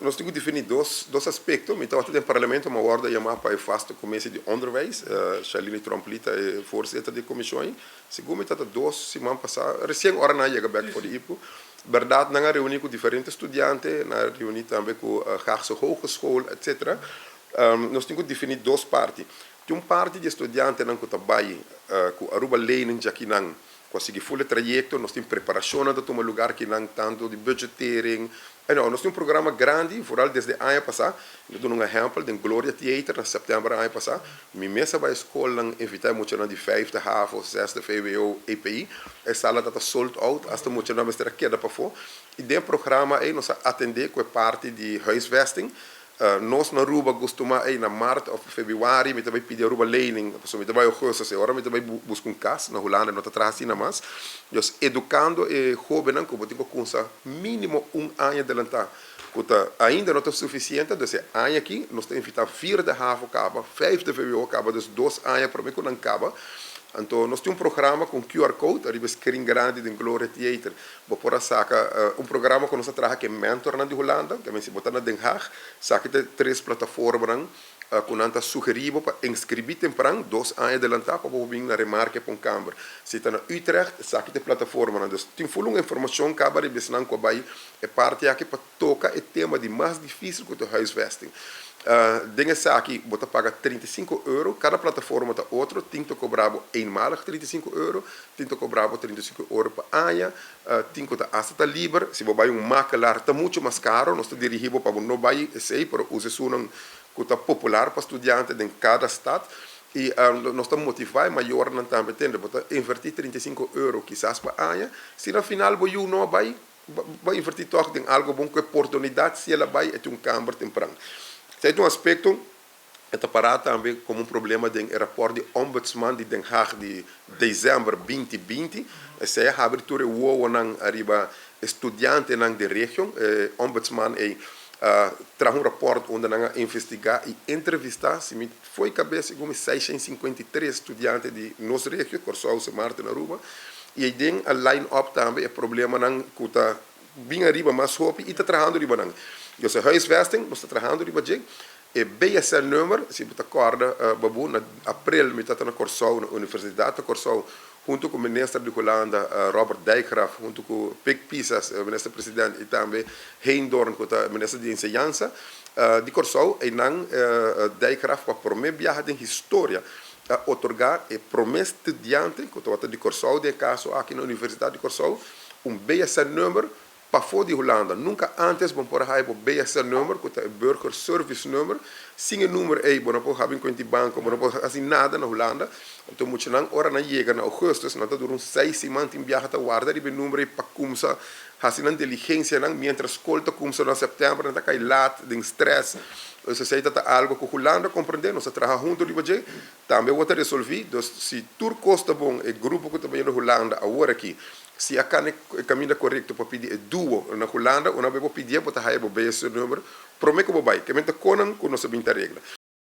Nos tin ku definí dos aspekto. Mi tabata den parlamento, mi a wòrdu yamá pa e vaste commissie di onderwijs. Shalini Tromp-Lee ta e voorzitter di e komishon ei. Segun mi ta 2 siman pasá, resien ora nan a yega bèk for di IPKO. Bèrdat, nan a reuní ku diferente studiante, nan a reuní tambe ku Haagse Hogeschool, etc. Nos tin ku definí dos parti. Tin un parti di studiantenan ku ta bai ku Aruba Lening djakinan, ku a sigui full e trayekto. Nos tin preparashonnan ta tuma lugá akinan, tantu di budgetering. No, nos tin un programa grandi, vooral desde aña pasá. Mi ta duna un ehèmpel: den Gloria Theater na sèptèmber aña pasá, mi mes a bai skolnan invitá muchanan di vijfde HAVO, zesde VWO, EPI. E sala tabata sold out, hasta muchanan mester a keda pafó. I den e programa ei nos a atendé ku e parti di huisvesting. Nos na Aruba gustuma ei na mart òf febrüari mi ta bai pidi Aruba Lening, pasobra mi ta bai augustus, e ora mi ta bai buska un kas na Hulanda, no ta traha asina mas. Dus edukando e hóbennan ku bo tin ku kuminsá mínimo un aña adelantá, ku ta ainda no ta sufisiente. Dus e aña aki nos ta invitá vierde HAVO kaba, vijfde VWO kaba, dus 2 aña promé ku nan kaba. Anto nos tin un programa ku un QR code ariba screen grandi den Gloria Theater. Bo por a saka un programa ku nos a traha ku e mentornan di Hulanda, ke men si bo ta na Den Haag, esaki ta e tres plataformanan ku nan ta sugerí bo pa inskribí tempran, 2 aña adelantá, pa bo bin na remarke pa un kamber. Si ta na Utrecht, esaki ta e plataformanan. Dus tin full un informashon kaba riba esnan ku a bai e parti aki pa toka e tema di mas difísil, ku ta huisvesting. Den esaki bo ta paga €35, kada plataforma ta otro, tin ta kobra bo eenmalig €35, tin ta kobra bo €35 pa aña, tin ku ta hasta ta liber. Si bo bai un makelaar ta muchu mas karo, nos ta dirigí bo pa bo no bai esei, pero usa esunnan ku ta popular pa studiante den kada stat. I nos ta motivá e mayornan tambe, tende, bo ta invertí €35 kisas pa aña, si na final bo yu no a bai, bo invertí tòg den algu bon ku oportunidat, si el a bai, e tin un kamber tempran. Esei ta un aspekto. E ta pará tambe komo un problema den e rapòrt di Ombudsman di Den Haag di desèmber 2020. Esei a habri tur e wowonan ariba e studiantenan den region. E Ombudsman ei a traha un rapòrt unda nan a investigá i entrevistá, si mi fo'i kabes, segun mi, 653 studiante di nos regio, Kòrsou, Sint Maarten, Aruba. I eiden a line up tambe e problemanan ku ta bin ariba mas hopi i ta trahando riba nan. Dus e huisvesting, nos ta trahando riba dje. E BSN-nummer, si bo ta kòrda, Babu, na aprel mi tabata na Kòrsou, na Universidat di Kòrsou, huntu ku minister di Hulanda, Robert Dijkgraaf, huntu ku Pik Pisas, minister president, i tambe Heyndorn, ku ta minister di enseñansa di Kòrsou. Einan Dijkgraaf pa promé biaha den historia a otorgá e promé studiante ku tabata di Kòrsou, den e kaso aki na Universidat di Kòrsou, un BSN-nummer pafó di Hulanda. Nunka antes bo por haya bo BSN-nummer, ku ta e Burger Service Nummer. Sin e number ei, bo no por habri un kuenta di banko, bo no por hasi nada na Hulanda. Anto muchanan, ora nan yega na augustus, nan ta dura un 6 siman tin biaha ta warda riba e number ei pa kumsa hasi nan diligensianan, mientras skol ta kumsa na sèptèmber, nan ta kai lat den stress. Dus esei ta algu ku Hulanda komprendé, nos a traha huntu riba dje, tambe bo ta resolví. Dus si tur kos ta bon, e grupo ku ta bayendo Hulanda awor aki, si a kana e kaminda korekto pa pidi e duo na Hulanda, una bes bo pidié, bo ta haya bo BSN-nummer promé ku bo bai. Ke men ta konan ku nos a bin ta regla.